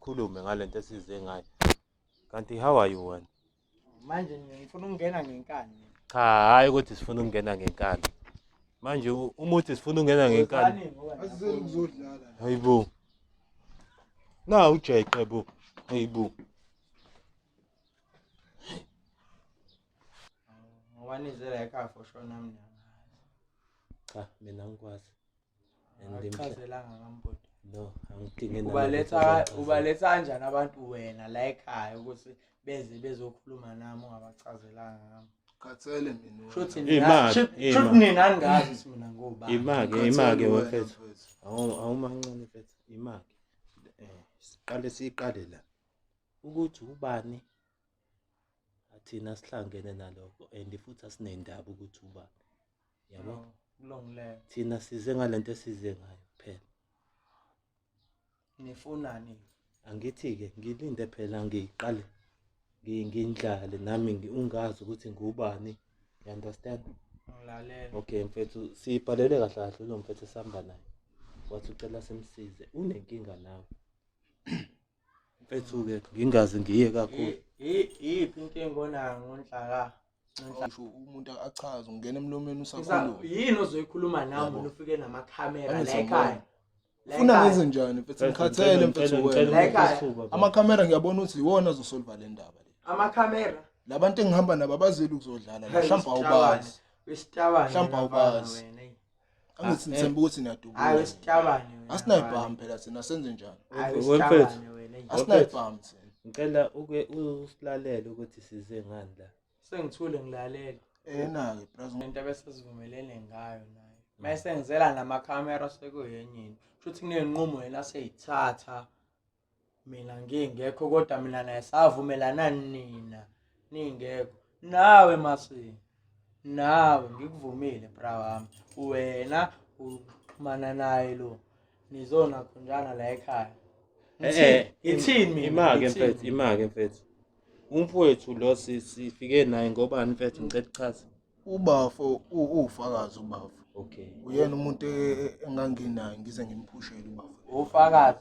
sikhulume ngalento esize ngayo. Kanti how are you wena? Manje ngifuna ukungena ngenkani. Cha, hayi ukuthi sifuna ukungena ngenkani. Manje uma uthi sifuna ukungena ngenkani. Wozani ngoba Asizeli kuzodlala. Hayibo. Na ujeqe bo. Hayibo. Ngoba nize la ekhaya for sure nami niyangazi. Cha, mina ngikwazi. And Akuchazelanga ngambodi. No, angidinge nalokho Ubaletha uzongichazela. ubaletha kanjani abantu wena la ekhaya ukuthi beze bezokhuluma nami ungabachazelanga ngami. Khathele mina. wena. Shuthi Ima, nina ima. shuthi nina ningazi ukuthi mina ngubani. Ima-ke, Khathele ima-ke wena, wemfethu. mfethu. Awumancane mfethu, ima-ke. Siqale siqale la. Ukuthi ubani thina sihlangene nalokho and futhi asinendaba ukuthi ubani. Yabo? Kulungileyo. Thina size ngalento esize ngayo kuphela. Nifunani? Angithi-ke ngilinde phela ngiqale ngindlale nami ungazi ukuthi ngubani. You understand? Ngilalela. Okay mfethu, sibhalele kahle kahle lo mfethu esihamba naye. Wathi ucela simsize, unenkinga nawe. Mfethu-ke ngingaze ngiye kakhulu. Iyiphi inkinga onayo ngonhlaka? Ngisho umuntu achaze ungena emlomeni usakhuluma. Yini ozoyikhuluma nami Yabo. wena ufike namakhamera la Angithi ekhaya? La Ufuna ekhaya. ngenze njani mfethu? Ngikhathele mfethu Ngicela wena. La ekhaya. isithuba, baba. Amakhamera ngiyabona ukuthi iwona azosolva le ndaba le. Amakhamera. Labantu engihamba nabo abazeli ukuzodlala la, mhlawumbe awubazi. Wesitabane. Mhlawumbe wena mfana awubazi. wena, eyi. Angithi Ah, ngithemba ukuthi niyadubula. Hayi wesitabane wena. Asinayibhamu phela thina senze njani? Hayi Wemfethu. wesitabane wena. eyi. Asinayibhamu thina. Ngicela uke usilalele ukuthi size ngani la. Sengithule ngilalela. Ena-ke braz Into ebesivumelene ngayo naye. Mase ngizela namakhamera sekuyenye into. Shuthi kuney'nqumo yena aseyithatha. Mina ngingekho kodwa mina naye savumelana nina ningekho. Nawe Masi. Nawe ngikuvumile bra wami. Wena uxhumana naye lo. Nizona khonjana la ekhaya. Ngithini mina? Ima-ke Ngithini mfethu, mina? ima-ke mfethu. Umfowethu lo sifike naye ngobani mfethu ngicela uchaze. Ubafo uwufakazi ubafo. Okay. Uyena umuntu enganginaye ngize ngimphushele ubafo. Ufakazi.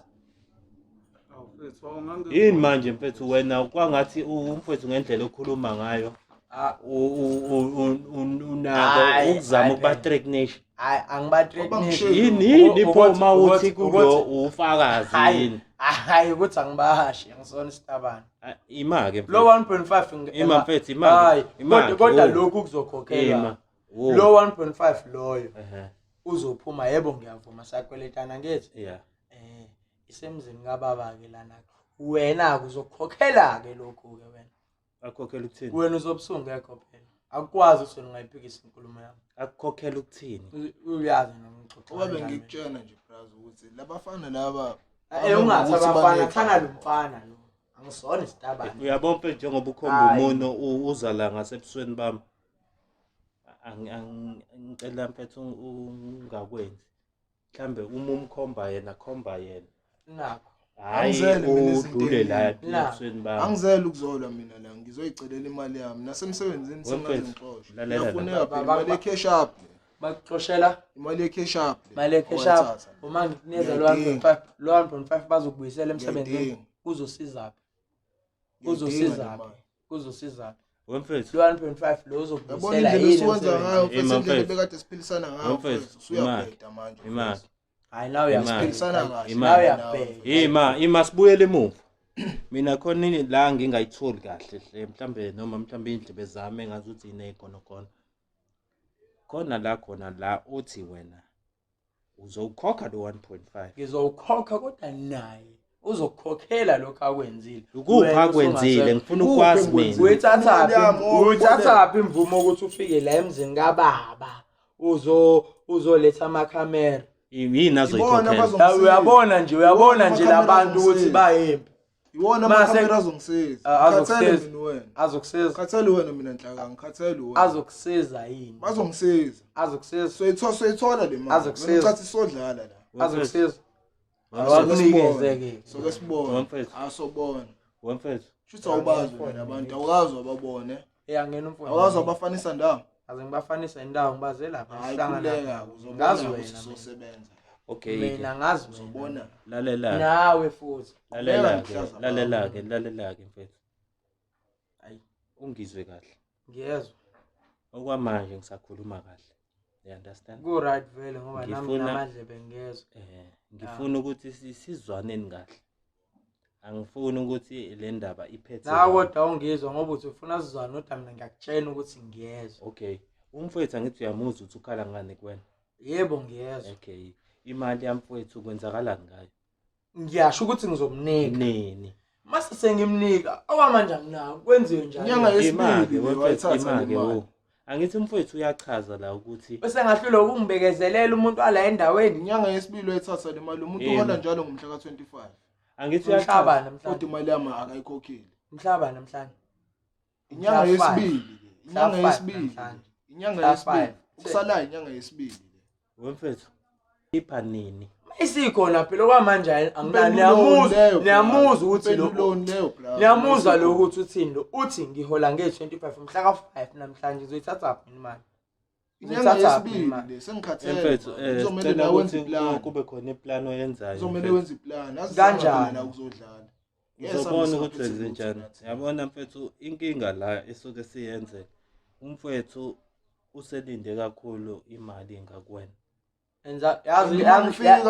Awu mfethu, awungange Yini manje mfethu wena kwangathi umfowethu ngendlela okhuluma ngayo Ah, unako Hayi, ukuzama hayi ukuba phela. threatenisha. Hayi angiba-threatenishe. Ngoba Yini yini pho uma uthi kulo ukuthi- ufakazi Hayi, yini? hayi ukuthi angibahashi angisona isitabane. Ah, Ima-ke Lo mfethu. 1.5 Ima mfethu, ima-ke. Hayi, Ima-ke, kodwa oh. lokhu kuzokhokhelwa. Ima. Wo. Lo 1.5 loyo Ehhe, uzophuma yebo ngiyavuma sakweletana ngethi. Yeah. Isemzini kababa ke lana. Wena uzokhokhela ke lokhu ke wena. Akukhokhela ukuthini? Wena uzobusungekho phela. Akukwazi ukuthi wena ungayiphikisa inkulumo yami. Akukhokhela ukuthini? Uyazi noma ngixoxa. Ngoba kanjani. bengikutshena nje braz ukuthi labafana laba Ungathi ukuthi abafana banegama. thana lo mfana lo. Angisona isitabane. Uyabona mfethu njengoba ukhomba Hayi. umuno uza la ngasebusweni bami. Ngicela mfethu ungakwenzi. Mhlambe uma umkhomba yena khomba yena. Nakho. Hayi Angizele mina izinto udlule la eziningi. Na. ebusweni bami. Angizeli ukuzolwa mina la ngizoyicelela imali yami nasemsebenzini sengaze Wemfethu, ngixoshwe. lalela la. Iyafuneka phela imali ye-cash up le. Bakuxoshela Imali ye-cash up le. mali ye-cash up. Owayithatha. Uma ngikunikeza lo Ngiyayidinga. 1.5 lo 1.5 bazokubuyisela emsebenzini. Ngiyayidinga. Kuzosizaphi? Ngiyayidinga le Kuzosizaphi? mali. Kuzosizaphi? Wemfethu Lo 1.5 lo Yabona uzokubuyisela indlela yini esiwenza ngayo emsebenzini? mfethu Ima, indlela mfethu. ebekade siphilisana ngayo Mfethu, mfethu usuyabheda manje. imali. mfethu. Hayi nawe Imali. Siphilisana uyabheka. kahle. Imali. Nawe uyabheka. Ima sibuyele emuva. Mina khona ini la ngingayitholi kahle hle mhlambe noma mhlambe indlebe zami engazi ukuthi iney'konokono. Khona la khona la uthi wena uzowukhokha lo 1.5. Ngizowukhokha kodwa naye uzokukhokhela lokho akwenzile. Ukuphi Wena akwenzile usungasekho. ngifuna ukwazi Ukuphi mina. engikwenzile? Uyithathaphi Imali yami, uyithathaphi imvumo ukuthi ufike la emzini kababa uzoletha amakhamera. Yini Ibona azoyikhokhela? abazo- Ya, uyabona nje uyabona Iwona nje amakhamera labantu ukuthi azongisiza. bayimpi. Iwona Mase- amakhamera azongisiza. Ah, Ngikhathele azokusiza. mina wena. Azokusiza. Ngikhathele wena mina Nhlaka, ngikhathele wena. Azokusiza yini? Bazongisiza. Azokusiza. Soyithola soyithola le mali. Azokusiza. Wena ucathi sodlala la. Azokusiza. Wemfethu, Awakunikeze ke. Soke sibone. Wemfethu. Asobona. Wemfethu. Shuthi awubazi wena abantu, awukazi wababone. Eyangena umfowethu. Awukazi wabafanisa ndawo. Aze ngibafanise indawo ngibaze lapha Hayi sihlangana. khululeka uzobona Ngazi ukuthi wena mina. sizosebenza. Okay. Mina ngazi wena. Uzobona. Lalela. Nawe futhi. Lalela Ubeka ke, ngihlaza lalela ke, lalela ke mfethu. Ayi. Ungizwe kahle. Ngiyezwa. Okwamanje ngisakhuluma kahle. You understand? Ku right vele ngoba nami Ngifuna- namadlebe ngiyezwa. Ngifuna ukuthi sizwaneni kahle. Angifuni ukuthi le ndaba iphethe. Nawe kabi. kodwa ungizwa ngoba uthi ufuna sizwane kodwa mina ngiyakutshela ukuthi ngiyezwa. Okay. Umfowethu angithi uyamuzwa ukuthi ukhala ngani kuwena. Yebo ngiyezwa. Okay. Imali yamfowethu kwenzakalani ngayo? Ngiyasho ukuthi ngizomnika. Nini? Mase sengimnika okwamanje anginawo kwenziwe njani? Inyanga Imake yesibili le wemfethu wayithatha le imake mali. wo. Angithi umfowethu uyachaza la ukuthi Bese ngahlulwa ukungibekezelela umuntu ala endaweni. Inyanga yesibili wayithatha le mali. Umuntu Yini? uhola njalo ngomhla ka-25. angithi Umhlaba uyachaza namhlanje. Kodwa imali yami akayikhokheli. Umhlaba namhlanje. Inyanga Mhla five. yesibili le. Inyanga Mhla five yesibili. namhlanje. Inyanga Mhla yesibili. five. Ukusalayo inyanga yesibili le. wemfethu ipha nini? Isikhona phela okwamanje angina Impendulo niyamuzwa leyo, niyamuzwa ukuthi lo Impendulo leyo bra. niyamuzwa lo ukuthi uthini lo uthi ngihola nge-25 mhla ka-5 namhlanje ngizoyithatha phi imali Inyanga Ngizothatha phi yesibili imali? le sengikhathele. Mfethu Kuzomele sicela la wenze ukuthi iplan. kube khona iplan oyenzayo. Kuzomele mfethu. wenze iplan. Azi Kanjani? la uzodlala. Ngeke Uzobona sihambe ukuthi singaphethe wenze lutho njani. nathi. Yabona mfethu inkinga la esuke siyenze umfethu uselinde kakhulu imali ngakuwena. Enza yazi Uma yazi ngifika, yazi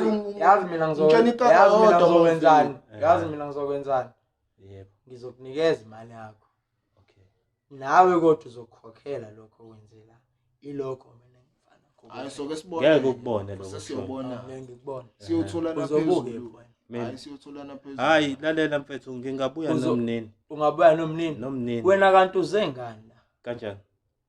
ungitshela- yazi mina ngizo ungitshela ikaka yazi mina yodwa uma ngizokwenzani ngifika. yazi mina ngizokwenzani Yebo. ngizokunikeza imali yakho Okay. nawe kodwa uzokukhokhela lokho okwenzela ilokho mina engifana Hayi soke sibone. Ngeke ukubone lokho. Sesiyobona. ngeke ngikubone Siyotholana uzobuke phezulu. wena Mina. Hayi siyotholana phezulu. Hayi lalela mfethu ngingabuya nomnini. Ungabuya nomnini Nomnini. wena kanti uze ngani la Kanjani?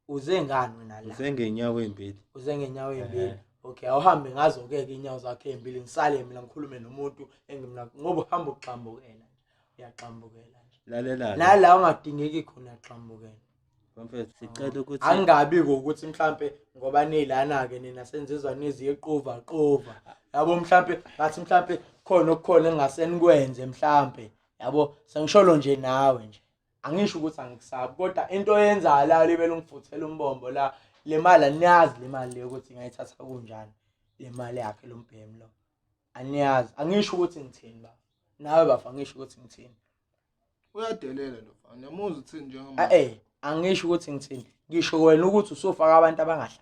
uze ngani wena la Uze ngeenyawo ey'mbili. uze ngenyawo ey'mbili Ehhe. okay awuhambe ngazo-ke ke iy'nyawo zakho ey'mbili ngisale mina ngikhulume nomuntu engimna ngoba uhamba uxambukela nje uyaxambukela nje Lalela. nala ungadingeki khona uyaxambukela Mfethu sicela ukuthi angingabi ukuthi mhlampe ngoba nilana-ke nina senzizwa niziquva quva yabo mhlampe ngathi mhlampe khona okukhona engingase nikwenze mhlampe yabo sengisholo nje nawe nje angisho ukuthi angikusabi kodwa into oyenzayo la libele ungifuthela umbombo la le mali aniyazi le mali leyo ukuthi ngayithatha kunjani le mali yakhe lo mbhemi lo aniyazi angisho ukuthi ngithini ba nawe bafa angisho ukuthi ngithini Uyadelela lo mfana. Niyamuzwa uthini njengamanje. Eh angisho ukuthi ngithini ngisho wena ukuthi usufaka abantu abangahlangani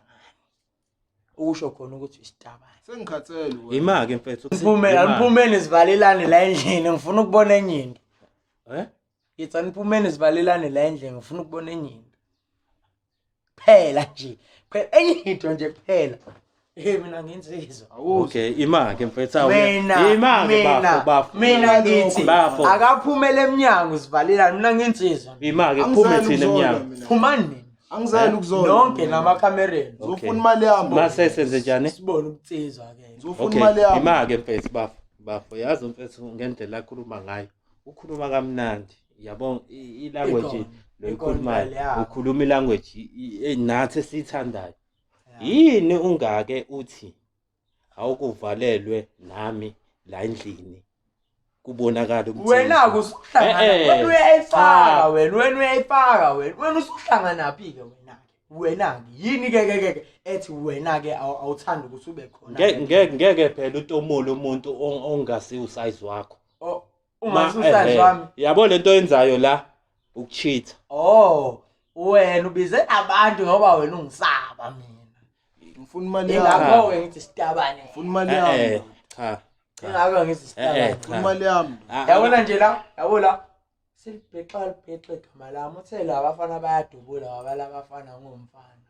ukusho khona ukuthi isitabane Sengikhathele wena. Ima-ke mfethu. niphumela Ima. niphumeni sivalelane la endlini ngifuna ukubona enye into Eh? ngithi aniphumeni sivalelane la endlini ngifuna ukubona enye into kuphela nje kuphela enye into nje kuphela hey mina nginsizwa Awuzwa. Okay, ima-ke mfethu. Awu, mina Ima-ke mina bafo bafo. mina ngithi Bafo. akaphumele emnyango sivalelane mina nginsizwa Ima-ke phume Angizali thina ukuzolwa emnyango. mina. phumani nina Angizali ukuzola. nonke mina. namakhamereni Ngizofuna imali yami. Mase senze njani? sibone ubunsizwa ke Ngizofuna Okay, imali yami. ima-ke mfethu bafo. Bafo, yazi mfethu ngendlela akhuluma ngayo. Ukhuluma kamnandi. Yabo i-language Ikona. lo Ikona ikhulumayo. vele, ya. Ukhuluma i-language nathi esiyithandayo. Yini ungake uthi awukuvalelwe nami la endlini kubonakala umthetho. wena-ke usuhlangana Eh, eh. wena uyayifaka Cha. wena wena uyayifaka wena wena usuhlanganaphi-ke wena-ke wena-ke yini-ke ke ke ke ethi wena-ke awuthandi ukuthi ube khona Ngeke ngeke phela utomule umuntu ongasiwo usize wakho. Oh, Ma- ungasusazi eh, eh. wami Yabo lento oyenzayo la ukucheat. oh wena ubize abantu ngoba wena ungisaba mina Ngifuna imali yami. ingakho-ke ngithi sitabane Ngifuna imali Eh yami. eh, cha. Cha. ingakho ngithi Eh, eh, sitabane Ngifuna imali yami. Ah, yabona nje la yabo la silibhexa libhexe igama lami uthe la abafana bayadubula wabala abafana ngomfana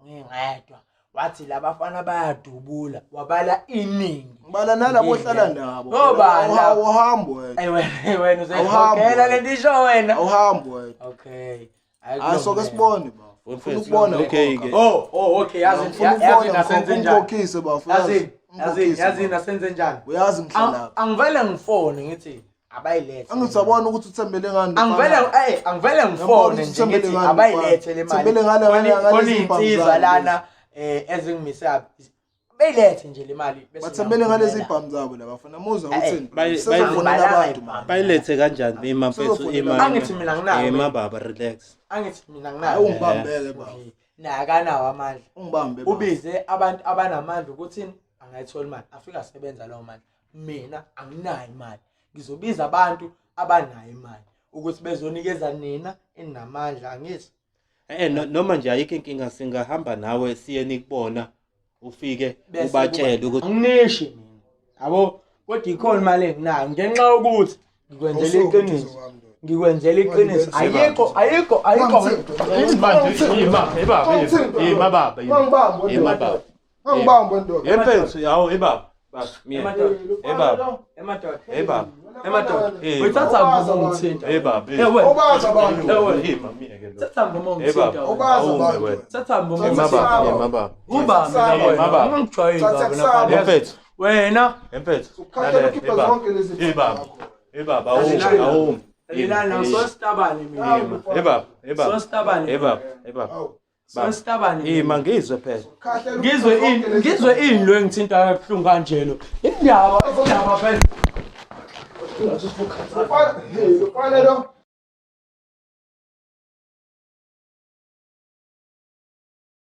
ngingedwa wathi la bafana bayadubula wabala iningi Ngibala nalabo ohlala nabo. Obani labo? Awuhambi wena. Ayi wena wena Awuhambi uzoyikhokhela wena. le nto isho wena Awuhambi wena. okay Hayi soke sibone bafo. Ngifuna ukubona. Okay, ngikhokha. ke. oh oh okay yazi Ngifuna yazi ukubona nasenze ngikhokha, njani ungikhokhise bafo. yazi yazi Ungikhokhise, yazi bafo. nasenze njani Uyazi ngihlalaphi. Angivele ngifone ngithi abayilethe Angithi uyabona ukuthi uthembele ngani. angivele mfana? angivele ngifone Uyabona nje ukuthi uthembele ngithi ngani, abayilethe le mali Thembele ngale- Khona- ngale- khona ngalezi iy'bhamu iy'nsizwa zabo lana ezingimise apha beyilethe nje le mali bese Bathembele ngalezi ngiyakuvumela. ibhamu zabo labafana. Muzwa Eh, eh. uthini? Bayisezofonela abantu man. Bayilethe kanjani ima mfethu Sizofonela ima. Angithi mina nginayo Ima mina. baba relax. angithi mina Hayi nginayo ungibambeke bafo. Okay. Naye akanawo amandla. Ungibambe baba. Ubize abantu abanamandla ukuthi angayithola imali. Afike asebenza lawo mandla. Mina anginayo imali. Ngizobiza abantu abanayo imali ukuthi bezonikeza nina enamandla angithi. Eh noma nje ayikho inkinga singahamba nawe siye nikubona ufike Bese ubatshele ukuthi Anginishi mina. Yabo kodwa ikhona imali enginayo ngenxa yokuthi ngikwenzela Awusuke iqiniso. uduze kwami, ndoda. Ngikwenzela iqiniso. Ayikho ayikho ayikho. Ima baba Ungibambe ima baba Ungibambe ndoda. Yemfethu yawo ibaba baba mina Emadoda. Eh baba. Emadoda. Eh baba. Emadoda. Eh, Uyithatha mvumo ungithinta. Eh baba. Eh wena. Obaza abantu. Eh wena. Ima miyeke lo. Thatha mvumo Eh baba. ungithinta. wena. Obaza Awume abantu. wena. Thatha mvumo Ima ungithinta. baba ima baba. Ubambe la Ima wena. baba. Ungangijwayeli Thatha kabi kusaba. lapha. Yemfethu Wena. yemfethu. Ukhahlela ukhipha zonke lezi Eh baba. zakho. Eh baba awume awume. Lilana sositabane mina. Eh baba eh baba. Sositabane. Eh baba eh baba. Awu. Sositabane. Ima ngizwe phela. Khahlela ukhipha Ngizwe zonke ini lezi ngizwe ini lo engithinta kabuhlungu kanje lo. Indaba indaba phela. Ufana, hey, ufana lo.